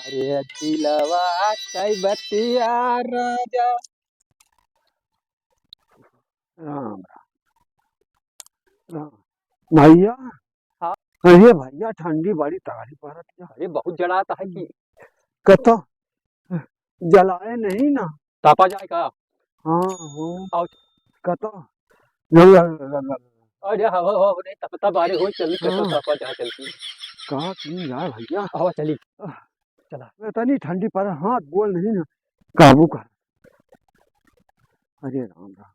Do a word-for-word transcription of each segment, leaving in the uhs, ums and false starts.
अरे दिलवा कई बतिया राजा। राम राम। राम। भैया। हाँ। अरे भैया, ठंडी बड़ी तगड़ी पड़त है। अरे बहुत जड़ात है कि। कतो जलाए नहीं ना। तापा जाए का? हाँ, हाँ। आओ। कतो? अरे, हवा, हवा, नहीं, तब, तब बारे हो, चल, कतो हाँ। तापा जाए, चल के। का की यार भैया? हवा चली। आह। चला। इतनी ठंडी पर हाथ बोल नहीं ना, काबू कर। अरे राम राम।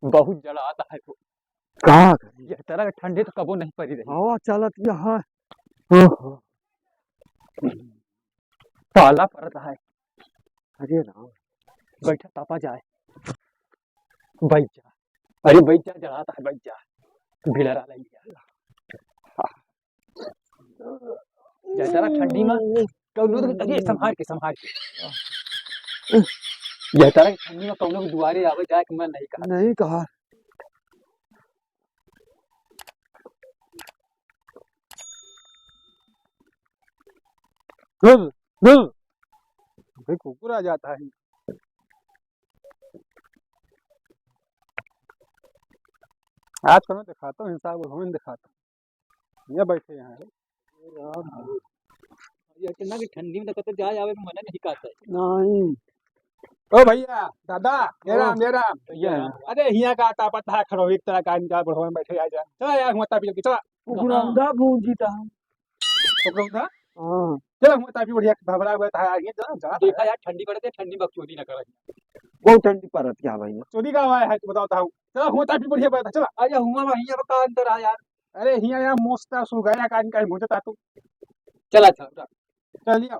बहुत जड़ात है। का करी? यह तरह के ठंडी तो कबो नहीं पड़ी रही। हवा चलत यह है। ओहो। पाला पड़त है। अरे राम। बैठा तापा जाए। बैठ जा। अरे बैठ जा, जड़ात है, बैठ जा। भिड़रा ले लिया। हाँ। जैसा ना ठंडी में कौनो तो, अरे संभाल के, संभाल के। जैसा ना ठंडी में कौनो के दुआरे आवे जाए के मन नहीं कहा। नहीं कहा। रुक, रुक। भाई कुकुर आ जाता है। आज कौनो दिखाता हूँ, हिसाब उठाओ, दिखाता हूँ। ये बैठे हैं। ये राम हो। ये इतना कि ठंडी में तो कतई जाए आवे के मन नहीं करता है। नहीं। ओ भैया, दादा, ये ओ। राम, ये राम। भैया राम। अरे हियाँ का आता पता है, खड़ो एक तरह का इनका बुढ़वा में बैठे आ जा। चला यार, हुआ तापी जल्दी, चला। कुकुरंदा भूंजी था। कुकुरंदा? हाँ। चला, हुआ तापी बढ़िया भभरा हुआ था यार, ये जा, जा। देखा यार, ठंडी पड़त है, ठंडी बकचोदी ना करे। बहुत ठंडी पड़त क्या भाई? बकचोदी का हुआ है, तू बताओ, बताओ। चला, हुआ तापी बढ़िया बात है, चला। अरे हुआ वहीं अब का अंतर है यार। अरे हियाँ यार मस्त सुगाया का इनका मुझे ता तू। चला, चला, उठा। चल लिया।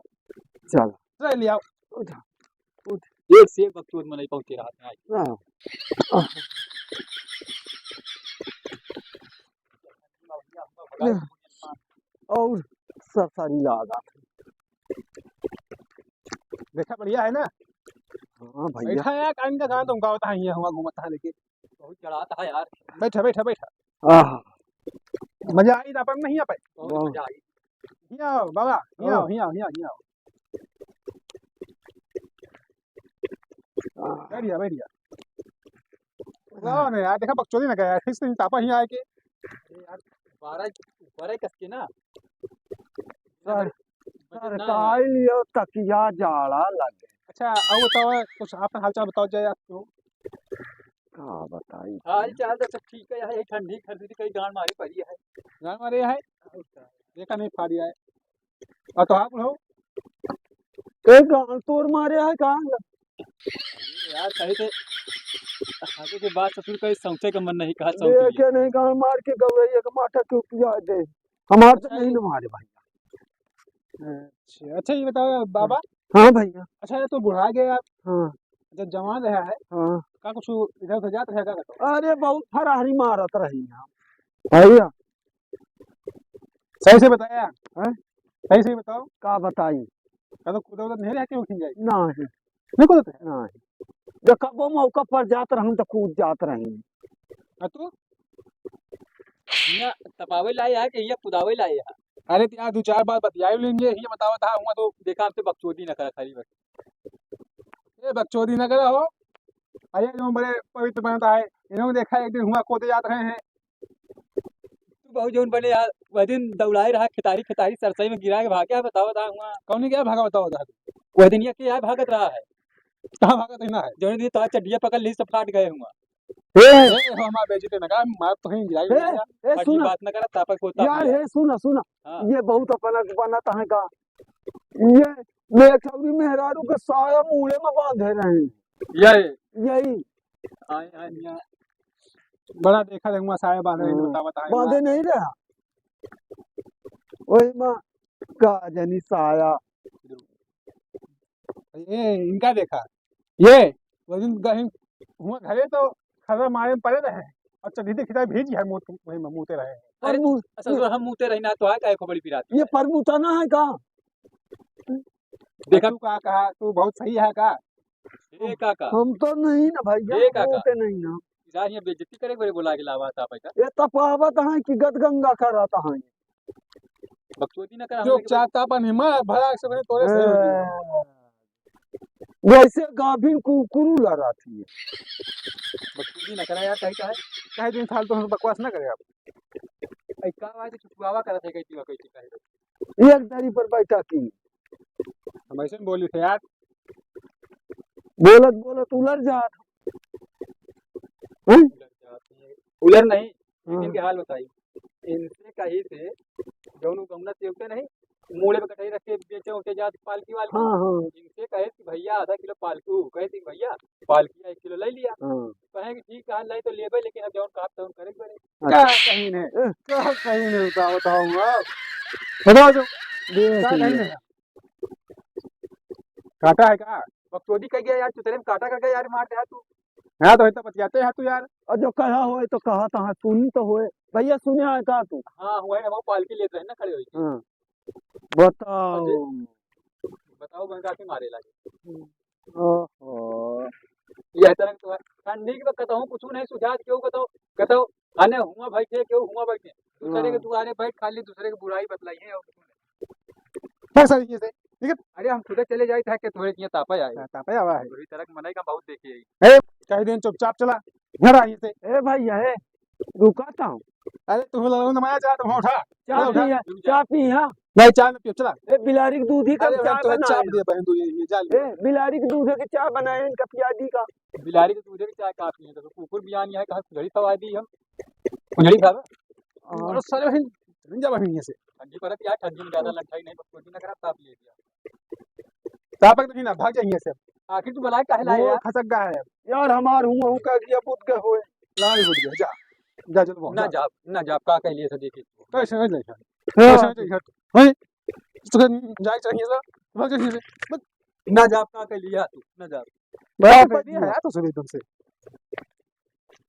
चल। चल लिया। उठा। उठ। एक से एक बकचोद मनई पहुंचे रहा था। हाँ। और सरसरी लागा। देखा बढ़िया है ना? हाँ भैया। बैठा यार, कान का गाना तुमका होता है, ये हुआ घूमता है लेके। बहुत चढ़ाता है यार। बैठा, बैठा, बैठा। आहा। मजा आई तो अपन नहीं आ पाए। बहुत बहुत। मजा आई। हियाँ आओ बाबा, हियाँ आओ, हाँ। हियाँ आओ, हियाँ आओ, हियाँ आओ। आह। बैठ जा, बैठ जा। हाँ। लाओ ना यार, देखा बकचोदी ना करे यार, ठीक से तापा हियाँ आए के। अरे यार, बारह, बारह कस के ना। सर, बचत सर, ना है। काई लियो तकिया जाड़ा लगे। अच्छा, अब बताओ, कुछ आपन हालचाल बताओ जाए यार, क्यों? का बताई? हाल चाल तो सब ठीक है, यही ठंडी खर्दी कई गांड मारी पड़ी है। गांड मारे है? और क्या? देखा नहीं फाड़ी है। और तो आप हो? कई गांड तोर मारे है का? यार, कहीं से आगे के बात ससुर कहीं सोचे का मन नहीं कहा, सोच लिया। देखे नहीं, गांड मार के गौरैया के माथा के पिया दे। हमार तो अच्छा, नहीं ये न मारे भाई। अच्छा, अच्छा, ये बताओ बाबा। हाँ भैया। अच्छा, ये तो बुढ़ा गए आप। हाँ। जब जवान रहा है, हाँ। का कुछ इधर उधर जात रहे का कतो? अरे बहुत फरारी मारत रही हम। भैया। सही से बताया। हैं? सही से बताओ। का बताई? का तो कूदा उदा नहीं रहती हो खिंजाई? नहीं। नहीं कूदते? नहीं। जब कबो मौका पर जात रहूं तो कूद जात रही। आ तू? हियाँ तपावे लाए है कि हियाँ कुदावे लाए है? अरे तो यार, दो चार बार बतियाई लेंगे, ये बतावा था, हुआ तो देखा, हमसे बकचोदी ना करा खाली बस। ये बकचोदी ना करा हो। अरे जो बड़े पवित्र बनता है, इन्होंने देखा एक दिन हुआ कोते जात रहे हैं। तू बहुत जौन बने यार, वह दिन दौड़ाए रहा खेतारी, खेतारी सरसई में गिरा के भाग्या, बतावा था हुआ। कौन क्या भागा बतावा था? वह दिन ये क्या भागत रहा है? कहाँ भागत रहना है? जौन दिन तो चड्डिया पकड़ ली, सब फाट गए हुआ। ए! ए, हो, हमार बेइज्जती ना कर, मार तो ही गिराई ए, हुआ। ए, फर्जी सुना। बात ना करा, तापक होता यार, है। ए, सुना, सुना। हाँ। ये बहुत अपना बनाता है का? ये मेठौरी मेहरारू के साया मूड़े में बांधे रहे। यही। यही। आए, आए, यहाँ। बड़ा देखा रहे, वहाँ साया बांधे रहे, हाँ। बता, बता, बांधे वहाँ। नहीं रहा। वही में का जानी साया। ए, इनका देखा, ये, वो दिन गए हुआ घरे तो खर्रा मारे में पड़े रहे, और चड्ढी देखी तो भीज है, मुँह, वही में मूते रहे। अरे, पर मु-, ससुर, हम मूते रही ना, तो आ काहे को बड़ी पिरात ये है? पर मुताना है का? देखा तू का कहा, तू बहुत सही है का? ए काका। हम तो नहीं ना भैया, ए काका। मूते नहीं ना। रिश्तेदार हियाँ बेइज्जती करे बरे बोला के लावा था पैसा। ये तपावत हैं कि गदगंगा करत हैं। बकचोदी न करा, हम लोग चुपचाप तापन हिम्मत भरा से बने तोरे से। ए, वैसे गाभिन कुकुरू लड़ात ही। बकचोदी न करा यार, कहीं का है? कहीं दिन फालतू हम बकवास न करे आप। ऐ का बात है, चुपचावा करत है, कैसी बा, कैसी का है? एक दरी पर बैठा की। हम ऐसे में बोली थे यार। बोलत बोलत उलर जात। हैं? उलर नहीं, हाँ। इनके हाल बताई। इनसे कही थे, जौन गौना सेवते नहीं, मूड़े पे कटाई रख के बेचे उचे जात पालकी वालकी। हाँ, हाँ। इनसे कहे कि भैया आधा किलो पालकी, कहे कि भैया पालकी एक किलो ले लिया। हाँ। कहे कि ठीक है, लाई तो लेबे, लेकिन अब जौन कहा तौन करे के पड़े। अच्छा। का कहीं ने, ए। का कहीं ने बताओ, बताओ, बताओ। बताओ तो। देख का कहीं लिया। ने? काटा है का? बकचोदी कह गया यार, चुतरे में काटा कर गया यार, मार दे यार तू। हाँ, तो इतना बतियाते हैं तू यार। और जो कहा होए तो कहा था, सुनी तो होए। भैया सुने आए का तू? हाँ, हुआ है ना, वो पालकी लेत रहे ना, खड़े होई। हाँ। बताओ। अरे, बताओ, मैं काके मारे लागे। ओहो। ये तरह तो है। ठंडी के वक्त कहता हूँ, कुछ नहीं सुझात, क्यों कहता हूँ, कहता हूँ, अने हुआ बैठे, क्यों हुआ बैठे? दूसरे के हाँ। दुआरे बैठ, खाली दूसरे की बुराई बतलाई है और कुछ नहीं। बस सही से, ठीक है? अरे, हम खुदे चले जाए, चाहे के तोहरे किया तापा आए। हाँ, तापा आवा है। वही तरह के मनई का बहुत देखे है। ए, कह देन चुपचाप चला, घर आइए से। ए भैया, ए, रुका था। अरे, तुम लोगों ने माया जा, तुम उठा। चाय उठा। पिया, रुक जा। चाय पिया। नहीं, चाय न पियो, चला। ए, बिलारी के दूधी का अरे, चाय हम तो बना चाय है। दे बहन, तू ये, ये जा ले। ए, बिलारी के दूधे के चाय बनाए, इनका पिया दी का। बिलारी के दूधे के चाय का पिए, तो कुकुर बियान यहाँ कहाँ खुजड़ी खवा दी हम। खुजड़ी खावे? हाँ। अरे, सारे बहन, चल जा बहन यहाँ से। ठंडी पड़त यार, ठंडी में ज्यादा लंठाई नहीं, बस कोई ना करा, ताप ले दिया। तापक देखी ना, भाग जाइए से। आखिर तू बुलाए काहे लाए वो यार? खसक गा है। यार, हमार हुआ हूँ का कि अब उठ गए होए। लाल उठ गए, जा। जा, चल, पहुँच, ना जा। जाब, ना जाब, का कह लिए से देखी। कैसे नहीं जाइए? हाँ। कैसे नहीं जाइए? वही, तो फिर जाए चाहिए सर, भाग जाइए से। बस। ना जाब, का कह लिया तू, ना जाब। बड़ा का कह पैदी लिया? है यार, तो सुबह एकदम से।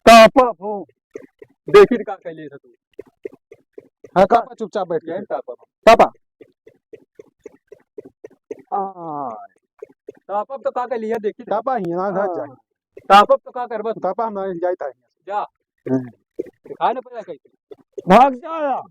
तापा हो। देखी का कह लिए से तू। हाँ, तापा चुपचाप बैठ के। यही तापा। तापा। आ। तापा तो का कह लिया, देखी तो। तापा ही ना, घर हाँ। जाए। तापा तो का करबा तू? तापा हम ना जाए था। जा। हम्म। दिखा ना पड़ा कैसे। भाग जा।